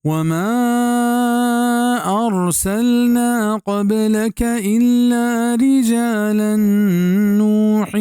وما أرسلنا قبلك إلا رجالا نوحي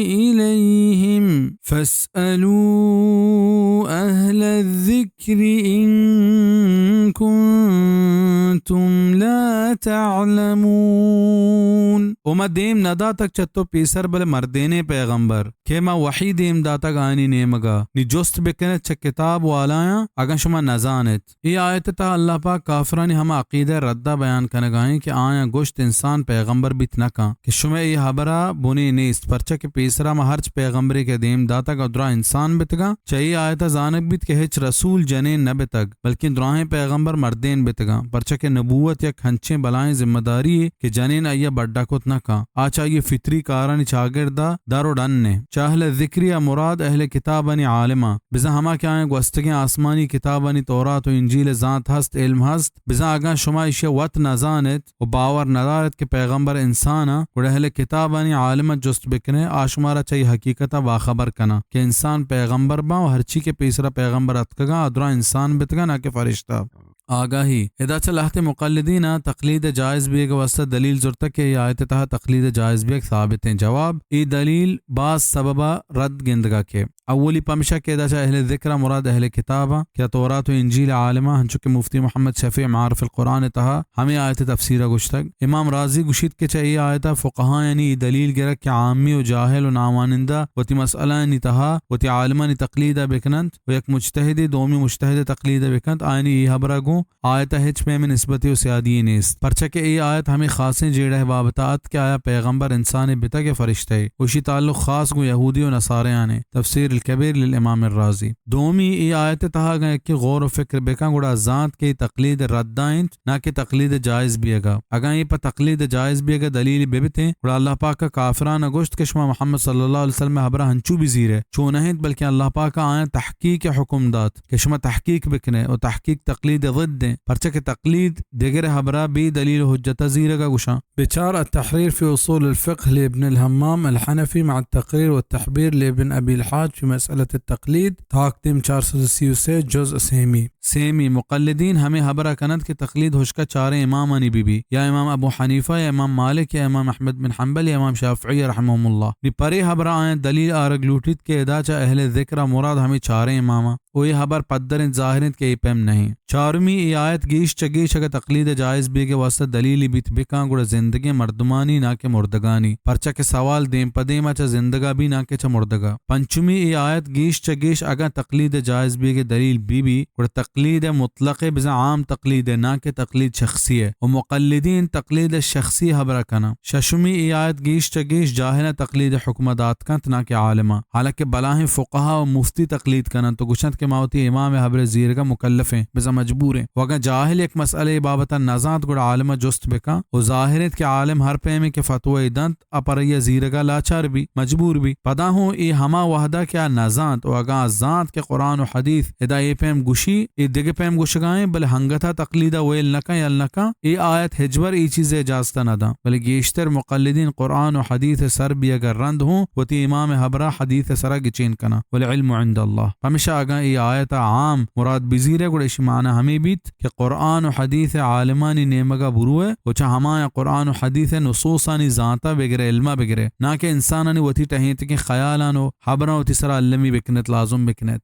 إليهم فاسألوا أهل الذكر إن كنتم لا تعلمون۔ و ما دیم نداتگ چہ تو پیسر بلے مردینیں پیغمبر۔ کہ ما وحی دیم داتگ آیانی نیمگا، نی جست بکنت چہ کتاب والایاں، اگاں شما نزانت۔ اے آیت تہا اللہ پاک کافرانی ہما عقیدہ ردا بیان کنگا ایں کہ آیاں گوشت انسان پیغمبر بیت نہ کن، کہ شمئے اے حبرا بنے نیست، پرچا کہ پیسرا ما ہرچ پیغمبرے کہ دیم داتگ و درا انسان بتگاں۔ چہ اے آیتا زانگ بیت کہ ہچ رسول جنین نہ بتگ، بلکیں دراہیں پیغمبر مردین بتگاں، پرچا کہ نبوت یک ہنچیں بلائیں ذمہ داری یے کہ جنین آئیا بڈا کت نہ کن۔ آ چہ آئی فطری کارانی چاگردا در و ڈن ایں۔ چہ اہل ذکری ء مراد اہل کتابانی عالماں، بزاں ہما کہ آیاں گوستگیں آسمانی کتابانی تورات و انجیل زانت ہست، علم ہست، بزاں اگاں شما ایشی وت نزانت و باور ندارت کہ پیغمبر انسان ء، گڑا اہل کتابانی عالم ء جست بکنے، آ شمارا چہ اے حقیقت ء باخبر کناں کہ انسان پیغمبر باں و ہرچی کہ پیسرا پیغمبر اتکگاں، آ دراں انسان بتگاں، نہ کہ فرشتہ۔ آگاہی۔ ادا چہ لہتے مقلدیناں تقلید جائز بیگ واسطہ دلیل زرتگ کہ اے آیت تہا تقلید جائز بیگ ثابت ایں۔ جواب، اے دلیل باز سببا رد گندگا کہ اولی پمشا کہ ادا چہ اہل ذکر مراد اہل کتاباں کہ تورات و انجیل عالماں، ہنچو کہ مفتی محمد شفیع معارف القرآن تہا ہمے آیت تفسیرا گوشتگ۔ امام رازی گوشیت کہ چہ اے آیتا فقہایانی اے دلیل گرگ کہ عامی و جاہل و ناوانندہ وتی مسئلہانی تہا وتی عالمانی تقلیدا بکننت و یک مجتہدے دومی مجتہد تقلیدا بکنت، آیانی اے حبرا گوں آیت ء ہچ پیمیں نسبتے و سیادی یے نیست، پرچا کہ اے آیت ہمے خاصیں جیڑہ ء بابت ء ات کہ آیا پیغمبر انسانے بتگ یا فرشتہ یے، و اشی تعلق خاص گوں یہودی و نصاریان ایں۔ تفسیر الکبیر للامام الرازی۔ دومی، اے آیت ء تہا اگاں یکے غور و فکر بکن گڑا زانت کہ اے تقلید ردا انت، نہ کہ تقلید جائز بیگا۔ اگاں اے پہ تقلید جائز بیگا دلیل ببتیں، گڑا اللہ پاک ء کافران ء گوشت کہ شما محمد صلی اللہ علیہ وسلم ء حبرا ہنچو بزیرے، چو نہ انت، بلکیں اللہ پاک ء آیاں تحقیق ء حکم دات۔ کہ شما تحقیق بکنے و تحقیق تقلید ضد ایں، پرچا کہ تقلید دگر حبرا بے دلیل و حجتا زیرگا گوشاں۔ بچار التحرير في أصول الفقه لابن الهمام الحنفي مع التقرير والتحبير لابن أبي الحاج في مسألة التقليد، تاکدیم چار سد و سی و سے، جزء سیمی۔ سیمی، مقلدین ہمے حبرا کننت کہ تقلید ہشکا چاریں امامانی بی بی، یا امام ابو حنیفہ، یا امام مالک، یا امام احمد بن حنبل، یا امام شافعی رحمهم اللہ۔ نی پرے حبرا آیاں دلیل آرگ لوٹیت کہ ادا چہ اہل ذکرا مراد ہمے چاریں اماماں۔ و اے حبر پدر انت، ظاہر انت کہ اے پیم نہ انت۔ چارمی، اے آیت گیش چہ گیش اگہ تقلید جائز بیگ ء واسطہ دلیلی بیت بکاں، گڑا زندگیں مردمانی ناں کہ مردگانی، پرچا کہ سوال دیم پہ دیما چہ زندگا بی ناں کہ چہ مردگا۔ پنچمی، اے آیت گیش چہ گیش اگاں تقلید جائز بیگ ء دلیل بی بی، گڑا تقلید مطلق ء بزاں عام تقلید ء ناں کہ تقلید شخصی ء، و مقلدین تقلید شخصی حبرا کناں۔ ششمی، اے آیت گیش چہ گیش جاہلاں تقلید حکم دات کنت ناں کہ عالماں، حالانکہ بلاہیں فقہا و مفتی تقلید کننت و گوشنت کہ ما وتی امام ء حبر ء زیرگا مکلف ایں، بزاں مجبور ایں۔ و اگاں جاہل یک مسئلہ ء بابت ء نزانت گڑا عالم ء جست بکن و ظاہر انت کہ عالم ہر پیمیں کہ فتوی دنت آ پریا زیرگا لاچار بی، مجبور بی۔ پدا ہوں اے ہما وہدا کہ آ نزانت و اگاں آ زانت کہ قرآن و حدیث ادا اے پیم گوشی، اے دگہ پیم گوشگا ایں، بلے ہنگتا تقلیدا ویل نہ کن، یل نہ کن، اے آیت ہچبر اے چیزے اجازتا نہ داں۔ بلے گیشتر مقلدین قرآن و حدیث سر بیگا رند ہوں وتی امام حبرا حدیث سرا گچین کناں، والعلم عند اللہ۔ پمیشا اگاں اے آیتا عام مراد بزیرے گڑا اشی معنی ہمے بیت کہ قرآن و حدیث عالمانی نیمگا بروئے و چہ ہمایاں قرآن و حدیث نصوصانی زانتا بگرے، علما بگرے، ناں کہ انسانانی وتی ٹہینتگیں خیالان و حبراں وتی سرا المی بکنت، لازم بکنت۔